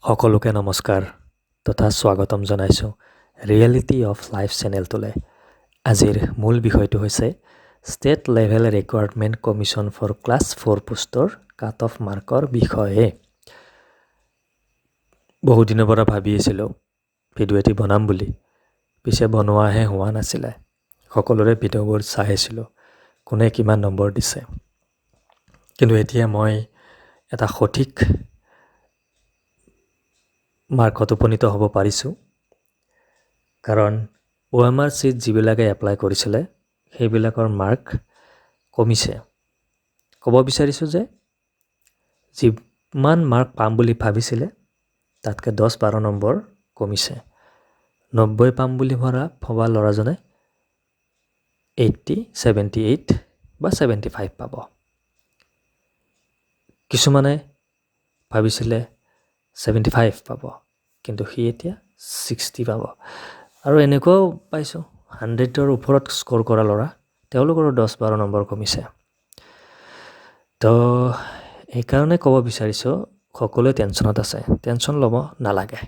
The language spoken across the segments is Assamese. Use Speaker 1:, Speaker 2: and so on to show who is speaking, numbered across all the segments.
Speaker 1: সকলোকে নমস্কাৰ তথা স্বাগতম জনাইছোঁ ৰিয়েলিটি অফ লাইফ চেনেলটোলৈ। আজিৰ মূল বিষয়টো হৈছে State Level Recruitment Commission for Class 4 পোষ্টৰ কাট অফ মাৰ্কৰ বিষয়ে। বহুদিনৰ পৰা ভাবি আছিলোঁ ভিডিঅ' এটি বনাম বুলি, পিছে বনোৱাহে হোৱা নাছিলে। সকলোৰে ভিডিঅ'বোৰ চাই আছিলোঁ, কোনে কিমান নম্বৰ দিছে। কিন্তু এতিয়া মই এটা সঠিক মাৰ্কত উপনীত হ'ব পাৰিছোঁ, কাৰণ অ' এম আৰ চিট যিবিলাকে এপ্লাই কৰিছিলে, সেইবিলাকৰ মাৰ্ক কমিছে। ক'ব বিচাৰিছোঁ যে যিমান মাৰ্ক পাম বুলি ভাবিছিলে, তাতকৈ 10-12 নম্বৰ কমিছে। 90 পাম বুলি ভবা ল'ৰাজনে 80, 78 বা 75 পাব। কিছুমানে ভাবিছিলে 75 পাব, কিন্তু সি এতিয়া 60 পাব। আৰু এনেকুৱাও পাইছোঁ, 100ৰ ওপৰত স্ক'ৰ কৰা ল'ৰা, তেওঁলোকৰো 10-12 নম্বৰ কমিছে। তো সেইকাৰণে ক'ব বিচাৰিছোঁ, সকলোৱে টেনশ্যনত আছে, টেনশ্যন ল'ব নালাগে।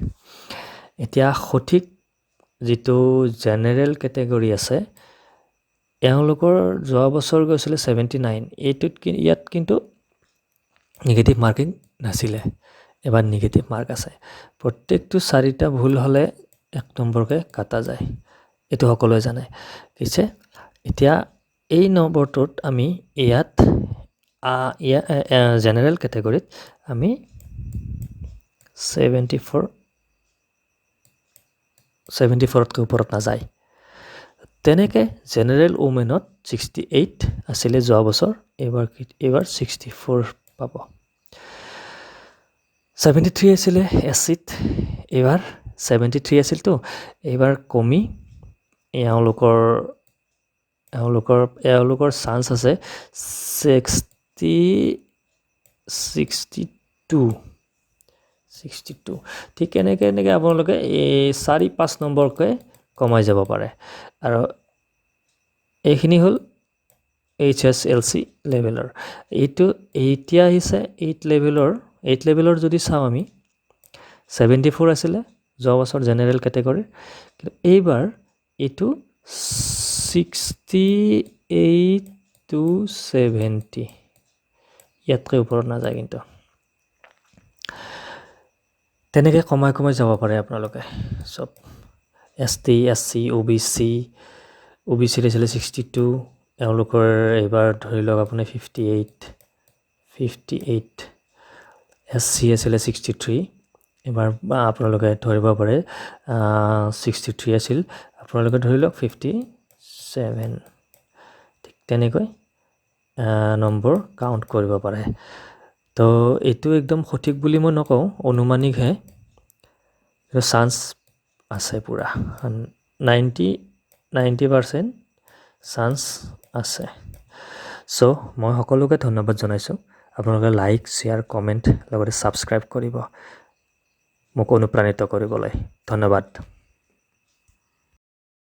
Speaker 1: এতিয়া সঠিক যিটো জেনেৰেল কেটেগৰী আছে, এওঁলোকৰ যোৱা বছৰ গৈছিলে 79। এইটোত ইয়াত কিন্তু নিগেটিভ মাৰ্কিং নাছিলে, এবাৰ নিগেটিভ মাৰ্ক আছে। প্ৰত্যেকটো চাৰিটা ভুল হ'লে এক নম্বৰকৈ কাটা যায়, এইটো সকলোৱে জানে। পিছে এতিয়া এই নম্বৰটোত আমি ইয়াত জেনেৰেল কেটেগৰীত আমি 74, 74তকৈ ওপৰত নাযায়। তেনেকৈ জেনেৰেল উমেনত 68 আছিলে যোৱা বছৰ, এইবাৰ 64 পাব। 73 আছিলে এছ চিত, এইবাৰ 73 আছিলতো, এইবাৰ কমি এওঁলোকৰ চান্স আছে 62, 62। ঠিক এনেকৈ এনেকৈ আপোনালোকে এই 4-5 নম্বৰকৈ কমাই যাব পাৰে। আৰু এইখিনি হ'ল এইচ এছ এল চি লেভেলৰ। এইটো এতিয়া আহিছে এইট লেভেলৰ। এইট লেভেলৰ যদি চাওঁ আমি, 74 আছিলে যোৱা বছৰ জেনেৰেল কেটেগৰীৰ, কিন্তু এইবাৰ এইটো 68 to 70, ইয়াতকৈ ওপৰত নাযায়। কিন্তু তেনেকৈ কমাই কমাই যাব পাৰে আপোনালোকে চব। এছ টি, এছ চি, অ' বি চি, অ' বি চিত আছিলে 62, এওঁলোকৰ এইবাৰ ধৰি লওক আপুনি 58, 58। এছ চি আছিলে 63, এইবাৰ আপোনালোকে ধৰিব পাৰে 63 আছিল, আপোনালোকে ধৰি লওক 57। ঠিক তেনেকৈ নম্বৰ কাউণ্ট কৰিব পাৰে। তো এইটো একদম সঠিক বুলি মই নকওঁ, অনুমানিকহে, কিন্তু চান্স আছে, পূৰা 90% চান্স আছে। চ' মই সকলোকে ধন্যবাদ জনাইছোঁ। আপোনালোকে লাইক, শ্বেয়াৰ, কমেণ্ট, লগতে ছাবস্ক্ৰাইব কৰিব মোক অনুপ্ৰাণিত কৰিবলৈ। ধন্যবাদ।